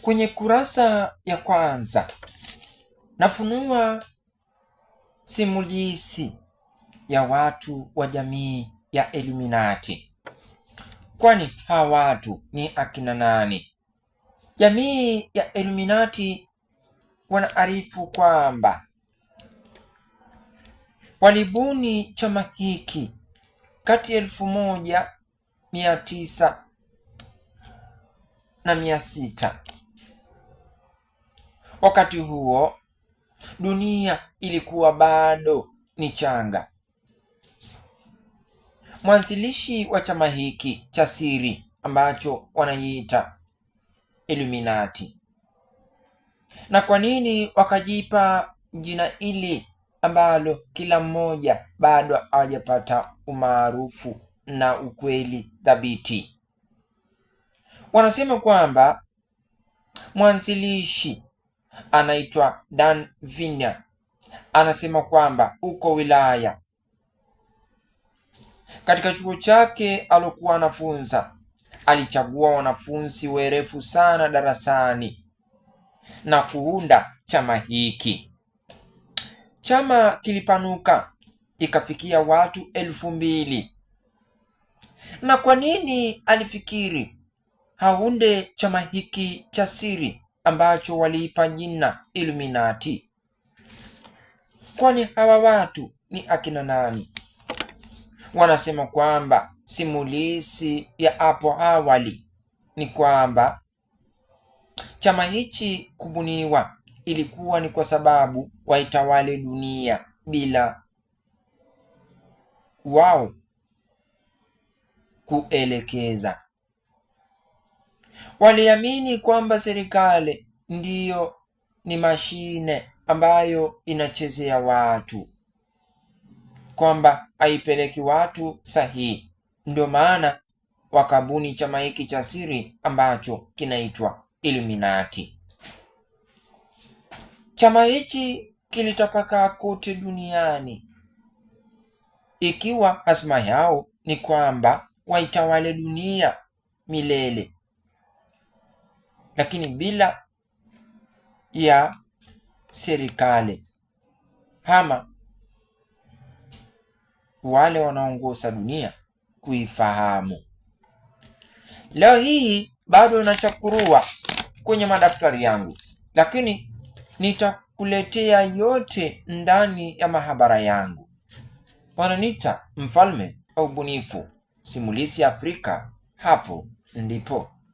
Kwenye kurasa ya kwanza nafunua simulizi ya watu wa jamii ya Illuminati. Kwani hawa watu ni akina nani? Jamii ya Illuminati wanaarifu kwamba walibuni chama hiki kati ya 1900 na 600. Wakati huo dunia ilikuwa bado ni changa. Mwanzilishi wa chama hiki cha siri ambacho wanaiita Illuminati. Na kwa nini wakajipa jina hili ambalo kila mmoja bado hawajapata umaarufu na ukweli thabiti? Wanasema kwamba mwanzilishi anaitwa Dan Vinya, anasema kwamba uko wilaya katika chuo chake alokuwa anafunza alichagua wanafunzi werefu sana darasani na kuunda chama hiki. Chama kilipanuka ikafikia watu 2000. Na kwa nini alifikiri haunde chama hiki cha siri ambacho waliipa jina Illuminati? Kwani hawa watu ni akina nani? Wanasema kwamba simulizi ya hapo awali ni kwamba chama hichi kubuniwa ilikuwa ni kwa sababu waitawale dunia bila wao kuelekeza. Waliamini kwamba serikali ndiyo ni mashine ambayo inachezea watu, kwamba haipeleki watu sahihi. Ndio maana wakabuni chama hiki cha siri ambacho kinaitwa Illuminati. Chama hichi kilitapakaa kote duniani, ikiwa azma yao ni kwamba waitawale dunia milele, lakini bila ya serikali ama wale wanaongoza dunia kuifahamu. Leo hii bado nachakurua kwenye madaftari yangu, lakini nitakuletea yote ndani ya mahabara yangu. Wananiita mfalme wa ubunifu, simulizi Afrika. Hapo ndipo.